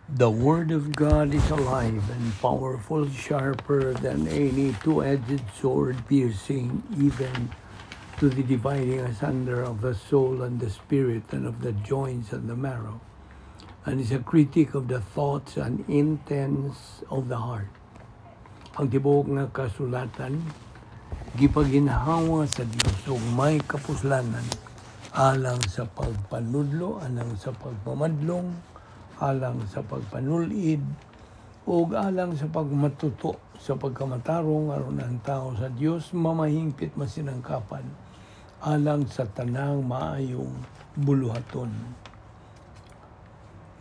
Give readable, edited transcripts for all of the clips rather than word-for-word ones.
The Word of God is alive and powerful, sharper than any two-edged sword, piercing even to the dividing asunder of the soul and the spirit and of the joints and the marrow, and is a critic of the thoughts and intents of the heart. Ang tibuok nga kasulatan gipaginhawa sa Dios ug may kapuslanan alang sa pagpanudlo, alang sa pagpamadlong, alang sa pagpanulid ug alang sa pagmatuto sa pagkamatarong, aron ang tao sa Dios mamahingpit, masinangkapan alang sa tanang maayong buluhaton.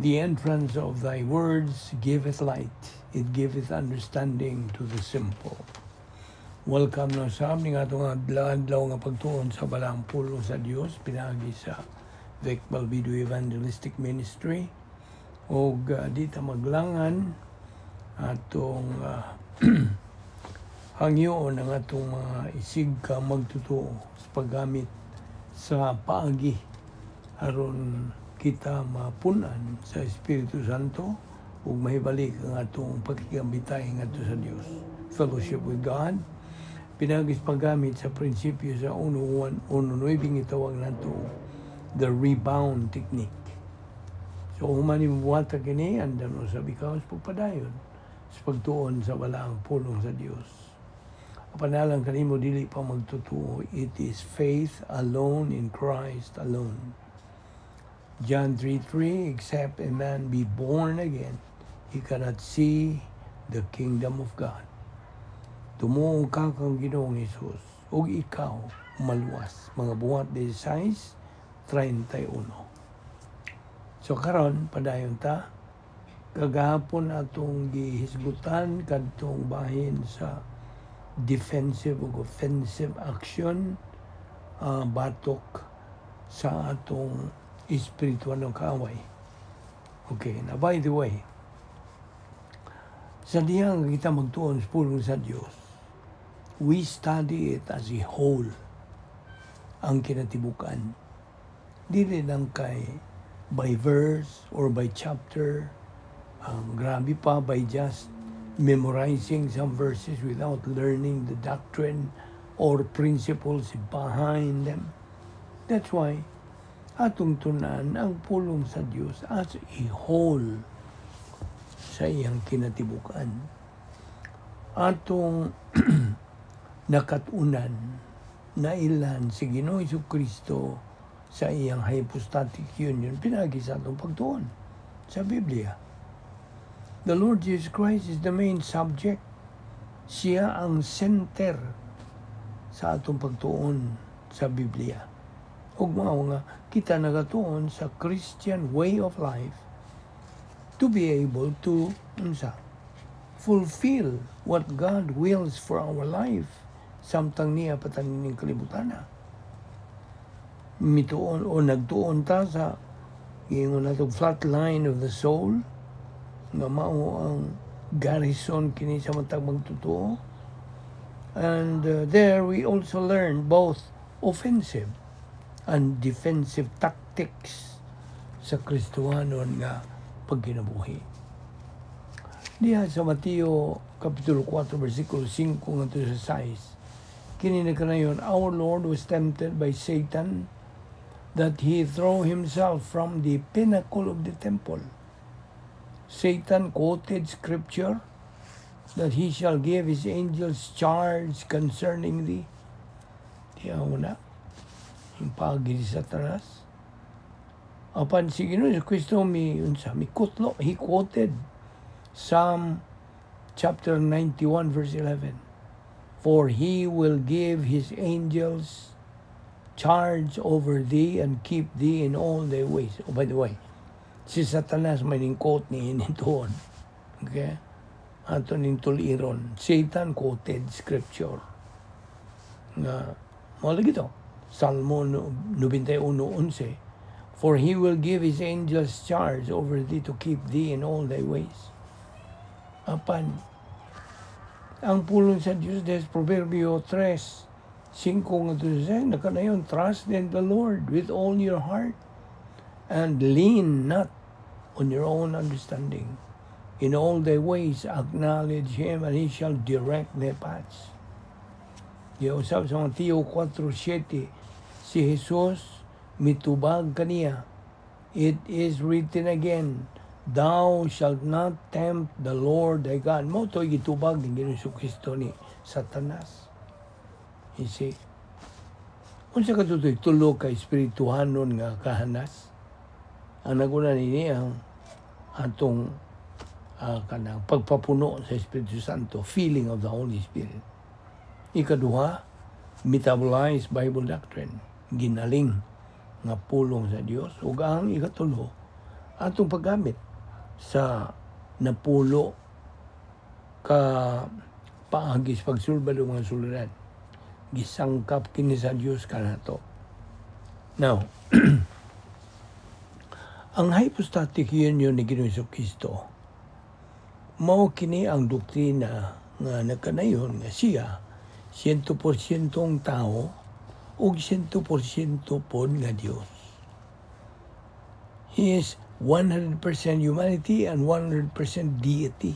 The entrance of thy words giveth light, it giveth understanding to the simple. Welcome na sa aming atong adlaw nga pagtuon sa balaang pulong sa Dios pinaagi sa Vic Balbido Evangelistic Ministry. Og di ta maglangan, atong hangyoon ang atong mga isig ka magtutuo sa paggamit sa paagi aron kita mapunan sa Espiritu Santo ug mahibalik ang atong pakigambitay ngadto sa Dios. Fellowship with God pinaagi sa paggamit sa prinsipyo sa 1.1, 1.9, gitawag nato the rebound technique. So human ni buhata kini, andam no sa ikaw sa pagpadayon sa pagtuon sa balaang pulong sa Dios. Apan alang kanimo dili pa magtutuo, it is faith alone in Christ alone. John 3:3, "Except a man be born again, he cannot see the kingdom of God." Tumuo ka kang Ginoong Hesus ug ikaw maluwas. Mga Buhat 16:31. So karon, padayon ta. Kagahapon atong gihisgutan kadtong bahin sa defensive ug offensive action batok sa atong espiritual ng kaaway. Okay, now by the way, sa dihang kita magtuon sa pulong sa Dios, we study it as a whole, ang kinatibukan. Dili lang kay by verse or by chapter, grabe pa by just memorizing some verses without learning the doctrine or principles behind them. That's why atong tunan ang pulong sa Dios as a whole sa iyang kinatibukan. Atong nakatunan na ilan si Ginoong Kristo sa iyang hypostatic union pinaagi sa atong pagtuon sa Biblia. The Lord Jesus Christ is the main subject. Siya ang center sa atong pagtuon sa Biblia. Ug mao nga kita nagatuon sa Christian way of life to be able to, unsa, fulfill what God wills for our life samtang niya patanin ning kalibutan. Mituon o nagtuon ta sa ingon nato flat line of the soul nga mao ang garrison kini sa matag magtotoo, and there we also learn both offensive and defensive tactics sa Kristohanon nga pagkinabuhi. Diha sa Mateo Kapitulo 4 versikulo 5 ngadto sa 6, kini nagkanayon, our Lord was tempted by Satan that he throw himself from the pinnacle of the temple. Satan quoted scripture that he shall give his angels charge concerning thee. Diya na, yung paagi ni Satanas. Apan si Ginoong Kristo mi unsa, mi kutlo, he quoted Psalm chapter 91 verse 11. "For he will give his angels charge over thee and keep thee in all thy ways." Oh, by the way, si Satanas may ning quote ni tuon. Okay? Ato ning tuliron. Satan quoted scripture. Nga, mao lagi to. Salmo 91:11. "For he will give his angels charge over thee to keep thee in all thy ways." Apan, ang pulong sa Diyos des Proverbio 3:5 nga to nakanayon, "Trust in the Lord with all your heart and lean not on your own understanding. In all thy ways acknowledge Him and He shall direct thy paths. Giusab sa Mateo 4:7, si Jesus mitubag kaniya, "It is written again, thou shalt not tempt the Lord thy God." Mao to gitubag ni Ginoong Kristo ni Satanas. You see? Unsa ka tutoy tulo ka espirituhanon nga kahanas? Ang naguna nini ang atong kanang pagpapuno sa Espiritu Santo, filling of the Holy Spirit. Ikaduha, metabolized Bible doctrine, ginaling nga pulong sa Dios. Ug ang ikatulo, atong paggamit sa napulo ka paagi sa pagsulbad og mga suluran. Gisangkap kini sa Dios kanato. Now, ang hypostatic union ni Ginoong Kristo, mao kini ang doktrina nga nagkanayon nga siya 100% tao ug 100% pod nga Dios. He is 100% humanity and 100% deity.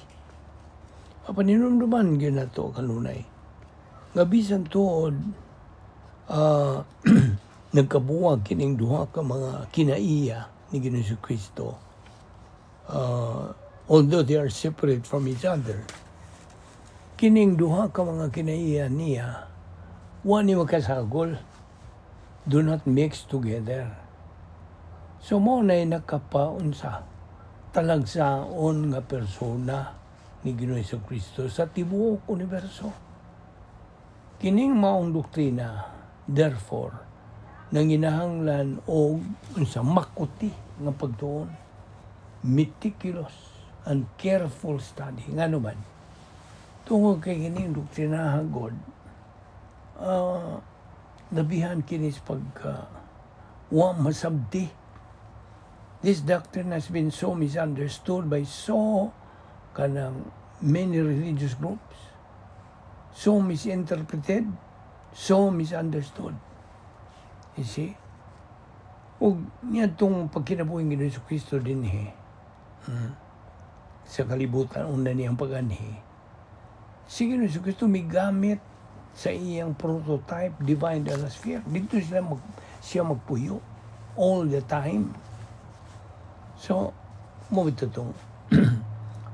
Apan hinumduman gyud nato kanunay nga bisan tuod nagkabuwag kining duha ka mga kinaiya ni Ginoong Kristo, although they are separate from each other, kining duha ka mga kinaiya niya wa ni makasagol, do not mix together. So mao na nakapaunsa talagsaon nga persona ni Ginoong Kristo sa tibuok universo. Kining maong doktrina, therefore, nanginahanglan og unsa makuti nga pagtuon, meticulous and careful study. Ngano man? Tungod kay kining doktrina god, labihan kini sa pagka wa masabti. This doctrine has been so misunderstood by so kanang many religious groups, so misinterpreted, so misunderstood. You see? Ug niadtong pagkinabuhi ni Jesu Kristo dinhi sa kalibutan, una niyang pag-anhi, si Ginoong Kristo migamit sa iyang prototype divine sphere. Dito siya magpuyo all the time. So, mao ito itong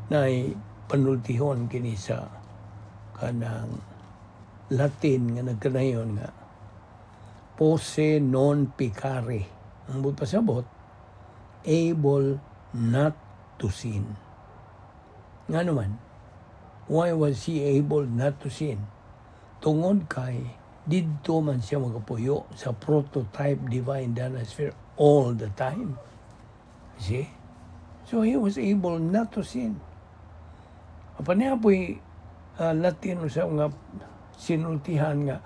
na panultihon kini sa kanang Latin nga nagkanayon nga posse non peccare. Ang buot pasabot, able not to sin. Nga naman, why was he able not to sin? Tungod kay didto man siya magapuyo sa prototype divine sphere all the time. See? So he was able not to sin. Apan niya po'y Latin sa nga sinultihan nga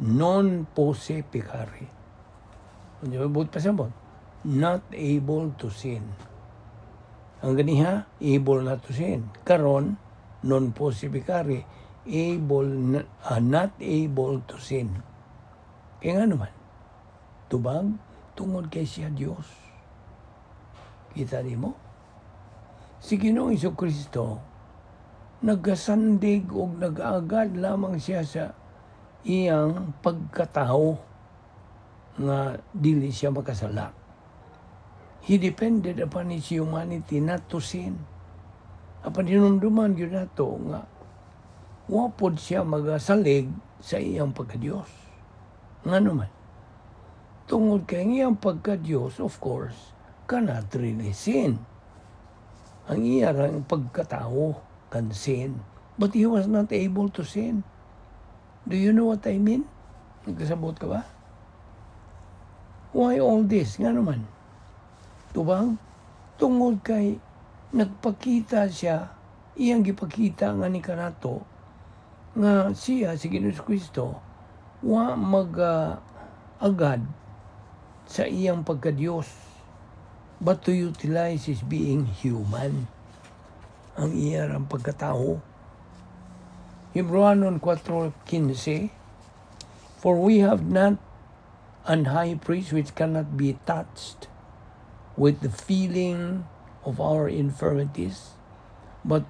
non posse peccare. Ano buot pasabot? Not able to sin. Ang ganiha, able not to sin. Karon, non posse peccare, able, not able to sin. Kaya nga naman, tubag, tungod kay siya Diyos. Kita di mo? Si Ginoong Kristo, nagasandig o nag-agad lamang siya sa iyang pagkatao nga dili siya makasala. He depended upon his humanity not to sin. Apan hinumduman gyud nato nga wa pod siya magasalig sa iyang pagka-Diyos. Nga naman, tungod kay ang iyang pagka-Diyos, of course, cannot really sin. Ang iya ang pagkatao can sin. But he was not able to sin. Do you know what I mean? Nagkasabot ka ba? Why all this? Nga naman. Tubang, tungod kay nagpakita siya, iyang gipakita nga ni kanato, nga siya, si Ginoong Kristo, wa mag agad sa iyang pagka-Diyos, but to utilize his being human, ang iyang pagkatao. Hebrewanon 4:15, "For we have not an high priest which cannot be touched with the feeling of our infirmities, but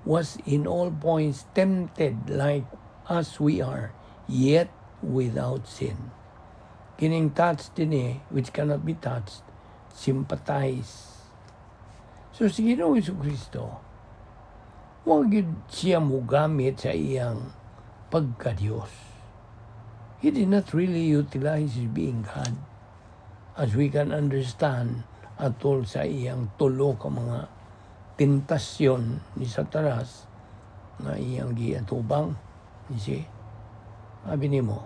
was in all points tempted like as we are, yet without sin. Kining touch dinhi, which cannot be touched, sympathize. So si Ginoong Kristo, wa gyud siya mogamit sa iyang pagka-Diyos. He did not really utilize his being God as we can understand atol sa iyang tulo ka mga tentasyon ni Satanas nga iyang giatubang. You see? Sabi nimo,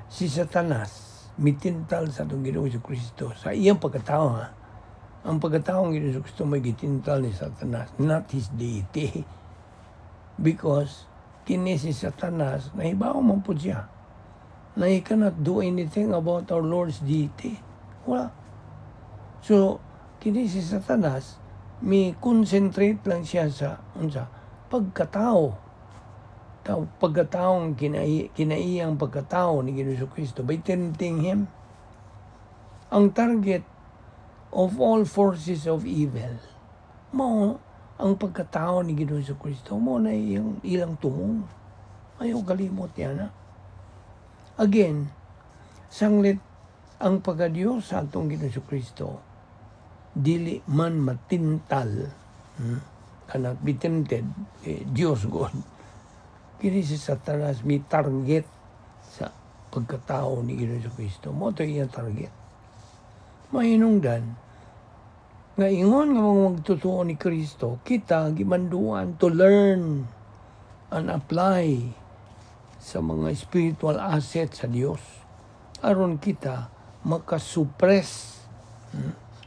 si Satanas mitintal sa atong Ginoong Kristo sa iyang pagkatao, ha. Ang pagkatao ng Ginoong Kristo may gitintal ni Satanas, not his deity. Because kini si Satanas, nahibaw man po siya na he cannot do anything about our Lord's deity. Wala. So, kini si Satanas, mi concentrate lang siya sa unsa pagkatao. Tao, pagkataong kinaiyang pagkatao ni Ginoong Kristo by tempting him. Ang target of all forces of evil, mao ang pagkatao ni Ginoong Kristo, mao na iyang ilang tumong. Ayaw kalimot yan, ha? Again, sanglit ang pagkadiyos sa atong Ginoong Kristo, dili man matintal, cannot be tempted, eh, Diyos God. Kini si Satanas may target sa pagkatao ni Ginoong Kristo. Mao to iyang target. Mahinungdan, nga ingon nga mga magtotoo ni Kristo, kita gimanduan to learn and apply sa mga spiritual assets sa Dios aron kita makasuppress,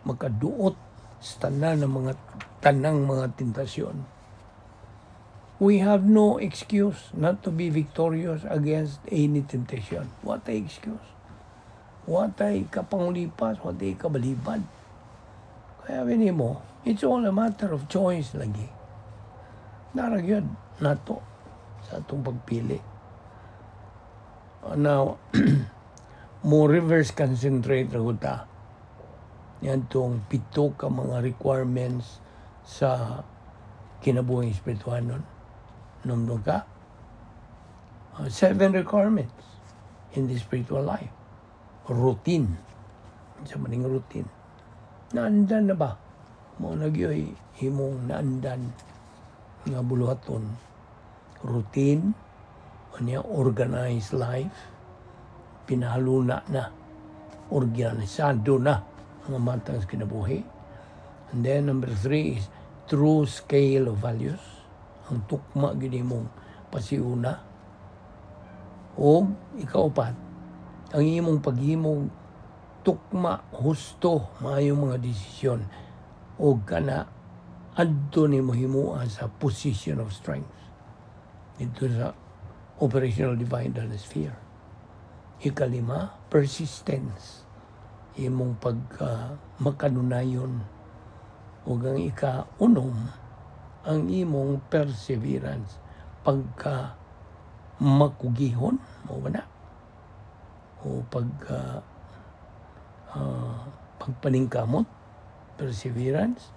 makaduot sa tanan ng mga tanang mga tentasyon. We have no excuse not to be victorious against any temptation. What a excuse. What ay kapangulipas, what ay kabalibad. Kaya mo, it's all a matter of choice lagi. Naa ra gyud nato sa atong pagpili. Now, mo reverse concentrate ra gud ta. Yan tong pito ka mga requirements sa kinabuhing espirituhanon. Numdum ka? Seven requirements in the spiritual life. Routine. Sa maning routine. Naandan na ba? Mao na gyoy imong naandan nga buluhaton. Routine, unya organized life, pinahaluna na, organisado na ang matang sa kinabuhi. And then number three is true scale of values. Ang tukma gyud imong pasiuna. O ikaupat, ang imong paghimong tukma, husto, maayong mga desisyon o kana adto nimo himoa sa position of strength dito sa operational divine sphere. Ikalima, persistence. Imong pagka makanunayon. Ug ang ika-unom, ang imong perseverance. Pagka makugihon, mao ba na? O pagka pagpaningkamot, perseverance.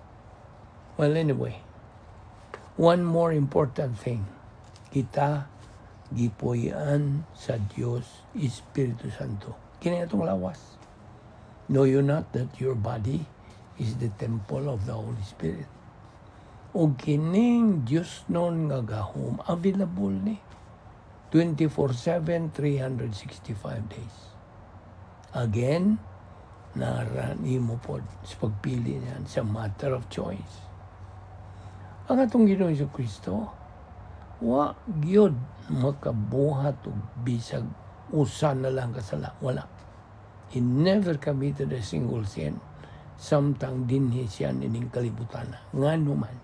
Well, anyway, one more important thing. Kita gipuy-an sa Dios Espiritu Santo. Kini atong lawas. Know you not that your body is the temple of the Holy Spirit? O kining Dios non nga gahom available ni 24/7, 365 days. Again, naa ra nimo pod sa pagpili niyan sa matter of choice. Ang atong Ginoong Kristo, wa gyud makabuhat og bisag usa na lang kasala. Wala. He never committed a single sin samtang dinhi siya nining kalibutan. Ngano man?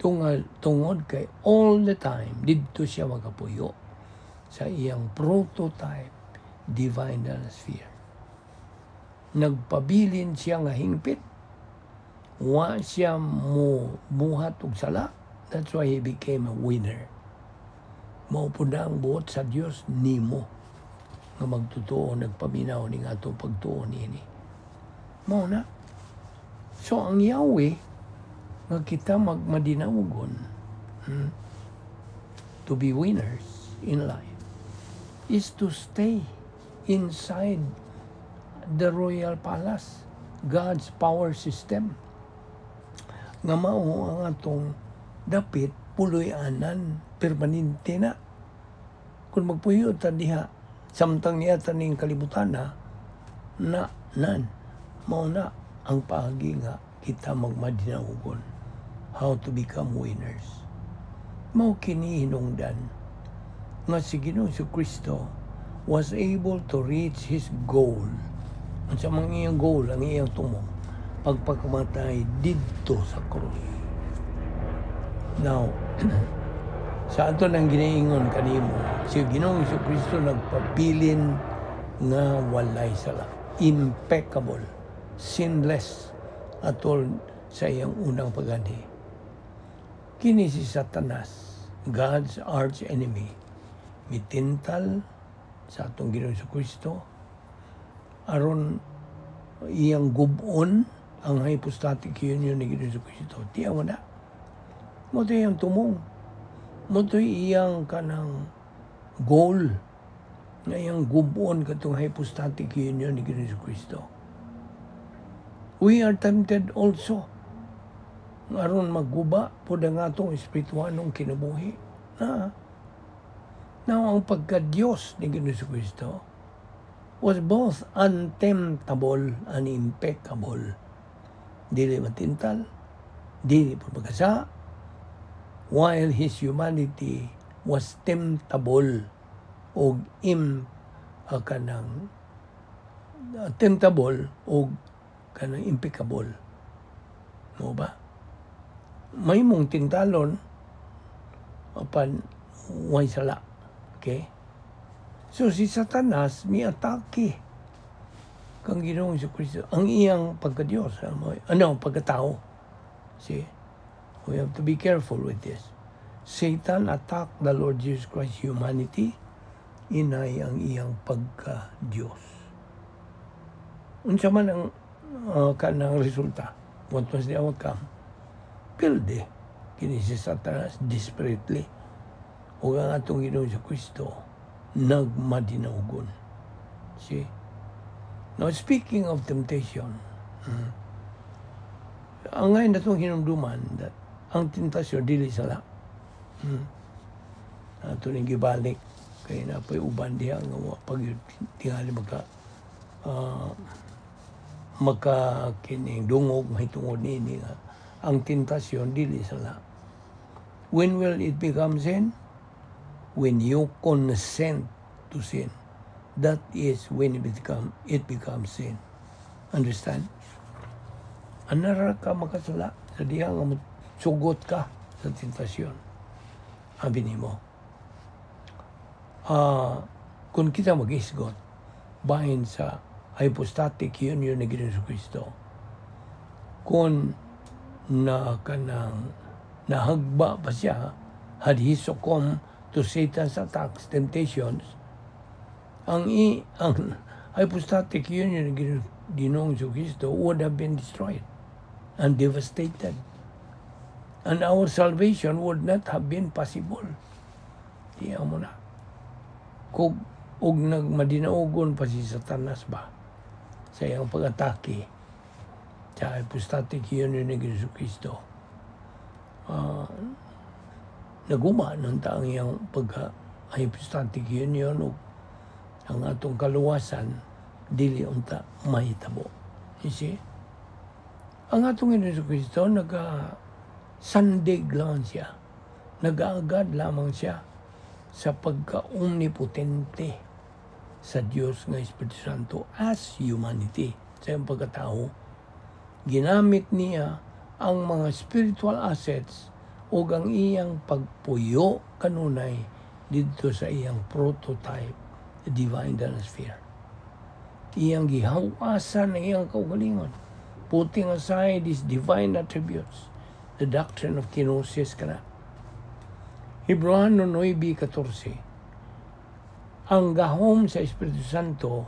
Tungod kay all the time didto siya makapuyo sa iyang prototype divine sphere. Nagpabilin siya nga hingpit. Wa siya mo buhat og sala. That's why he became a winner. Mao pud na ang buot sa Dios nimo nga magtotoo nagpaminaw ning atong pagtuo niini. Mao na. So ang Yahweh nga kita magmadinaugon, to be winners in life is to stay inside the royal palace, God's power system. Nga mao ang atong dapit puloy-anan permanente na. Kung magpuyo ta diha samtang niya ning kalibutan na na nan mao na ang paagi nga kita magmadinaugon, how to become winners. Mao kini hinungdan nga si Ginoong Kristo was able to reach his goal. Unsa man iyang goal, ang iyang tumong pagpakamatay didto sa krus. Now, sa ato nang ginaingon kanimo, si Ginoong Kristo nagpabilin nga walay sala, impeccable, sinless atol sa iyang unang paganhi. Kini si Satanas, God's arch enemy, mitintal sa atong Ginoong Kristo aron iyang gub-on ang hypostatic union ni Ginoong Kristo. Tiyaw na. Mao iyang tumong. Mao iyang kanang goal nga iyang gub-on katong hypostatic union ni Ginoong Kristo. We are tempted also aron magguba pod ang atong espirituanong kinabuhi. Na, now, ang pagka-Diyos ni Ginoong Kristo was both untemptable and impeccable. Dili matintal, dili po magkasa, while his humanity was temptable og im kanang temptable og kanang impeccable. Mao ba? May mong tintalon apan way sala. Okay? So si Satanas mi-atake kang Ginoong Kristo ang iyang pagka-Diyos, ano, pagkatao. See? We have to be careful with this. Satan attacked the Lord Jesus Christ humanity, inay ang iyang pagka-Diyos. Unsa man ang kanang resulta? What was the outcome? Pilde kini si Satanas desperately. Ug ang atong Ginoong Kristo nagmadinaugon. See? Now, speaking of temptation, ang ngayon na itong hinumduman that ang tentasyon dili sala. Ato ning gibalik kay naa pay uban diha nga wa pag tingali maka kining dungog mahitungod niini nga ang tentasyon dili sala. When will it become sin? When you consent to sin. That is when it becomes sin. Understand? Anara ka makasala sa diha nga sugot ka sa tentasyon. Abi nimo. Kung kita mag-isgot bahin sa hypostatic union ni Ginoong Kristo, kung na kanang nahagba pa siya, had he succumbed to Satan's attacks, temptations, ang hypostatic union ni Ginoong Kristo would have been destroyed and devastated. And our salvation would not have been possible. Tiyan mo na. Kung og nagmadinaugon pa si Satanas ba sa iyang pag-atake sa hypostatic union ni Jesu Kristo, naguma ng taang iyang pagka hypostatic union ug ang atong kaluwasan dili unta mahitabo. You see? Ang atong Jesu Kristo naga sandig lang siya. Nagaagad lamang siya sa pagka-omnipotente sa Diyos nga Espiritu Santo as humanity, sa iyang pagkatao. Ginamit niya ang mga spiritual assets ug ang iyang pagpuyo kanunay didto sa iyang prototype, the divine sphere. Iyang gihawasan ang iyang kaugalingon, putting aside his divine attributes, the doctrine of kenosis kana. Hebreano 9:14. Ang gahom sa Espiritu Santo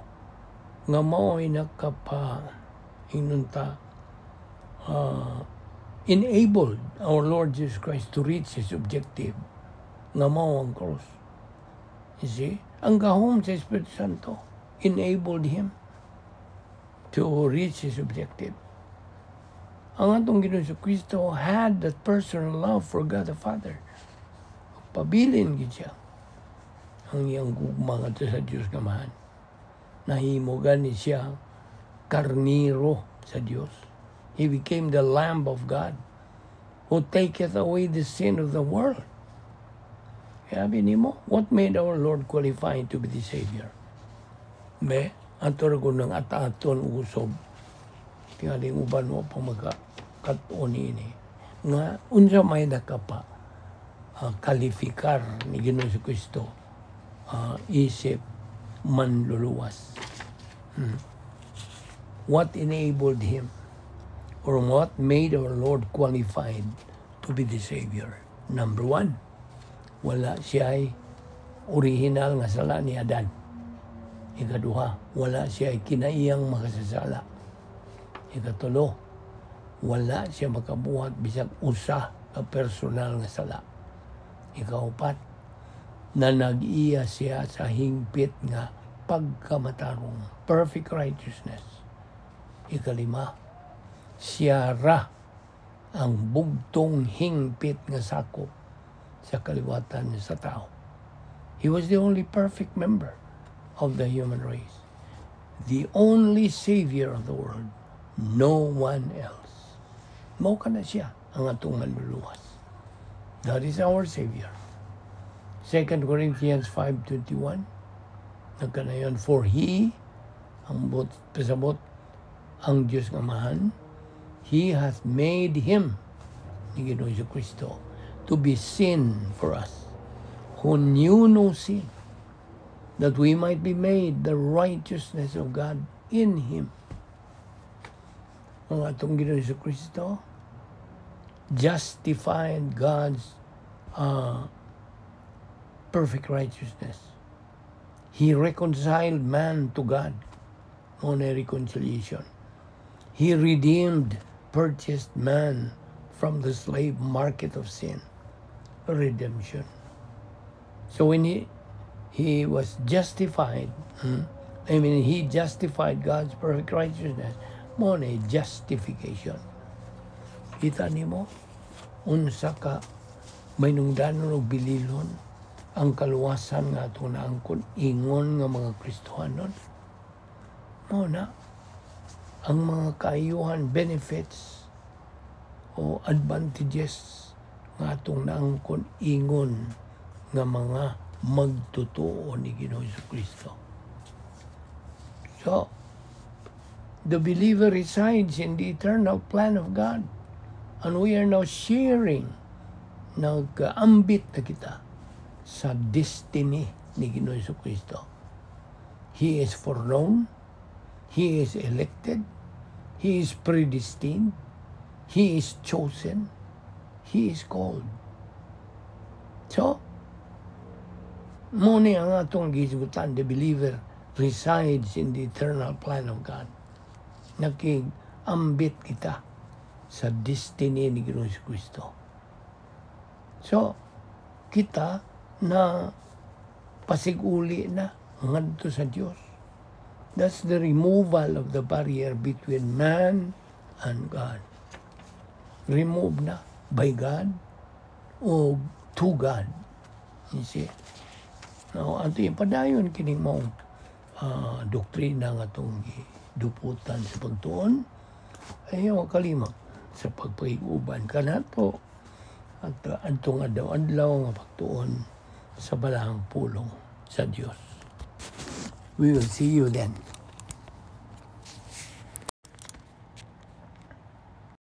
nga mao'y nakapa inunta enabled our Lord Jesus Christ to reach His objective nga mao ang cross. You see? Ang gahom sa Espiritu Santo enabled Him to reach His objective. Ang atong Ginoong Kristo had that personal love for God the Father. Pabilin gid siya ang iyang gugma ngadto sa Dios nga Amahan. Nahimo gani siya karniro sa Dios. He became the Lamb of God who taketh away the sin of the world. Kaya nimo, what made our Lord qualified to be the Savior? Be, ato ra nang ata-aton usob. Tingaling uban mo pa magkat-on ini. Nga, unsa may nakapa kalifikar ni Ginoong Kristo isip manluluwas? What enabled him or what made our Lord qualified to be the Savior? Number one, wala siya ay original nga sala ni Adan. Ikaduha, wala siya ay kinaiyang makasasala. Ikatulo, wala siya makabuhat bisag usa ka personal nga sala. Ikaupat, na nag-iya siya sa hingpit nga pagkamatarong, perfect righteousness. Ikalima, siya ra ang bugtong hingpit nga sakop sa kaliwatan sa tao. He was the only perfect member of the human race. The only savior of the world. No one else. Mao kana siya ang atong manluluwas. That is our Savior. 2 Corinthians 5:21, nagkanayon, "For He," ang bot, pasabot, ang Diyos nga Amahan, "He hath made Him," ni Ginoong Kristo, "to be sin for us, who knew no sin, that we might be made the righteousness of God in Him." Ang atong Ginoong Kristo justified God's perfect righteousness. He reconciled man to God on a reconciliation. He redeemed, purchased man from the slave market of sin, redemption. So when he was justified, I mean, he justified God's perfect righteousness, mao na justification. Kita nimo unsa ka mahinungdanon og bililon ang kaluwasan nga atong naangkon ingon nga mga Kristohanon. Mao na ang mga kaayuhan, benefits o advantages nga atong naangkon ingon nga mga magtotoo ni Ginoong Kristo. So, the believer resides in the eternal plan of God. And we are now sharing, nag-ambit na kita sa destiny ni Ginoong Kristo. He is foreknown, He is elected, He is predestined, He is chosen, He is called. So, mao ni ang atong gihisgutan, the believer resides in the eternal plan of God. Nakig-ambit kita sa destiny ni Ginoong Kristo. So, kita na pasiguli na ngadto sa Dios. That's the removal of the barrier between man and God. Remove na by God o to God. You see? Now, ato yung padayon kining maong doktrina nga atong duputan sa pagtuon, ayaw kalimot sa pagpakig-uban kanato at adtong adlaw-adlaw nga pagtuon sa balahang pulong sa Dios. We will see you then.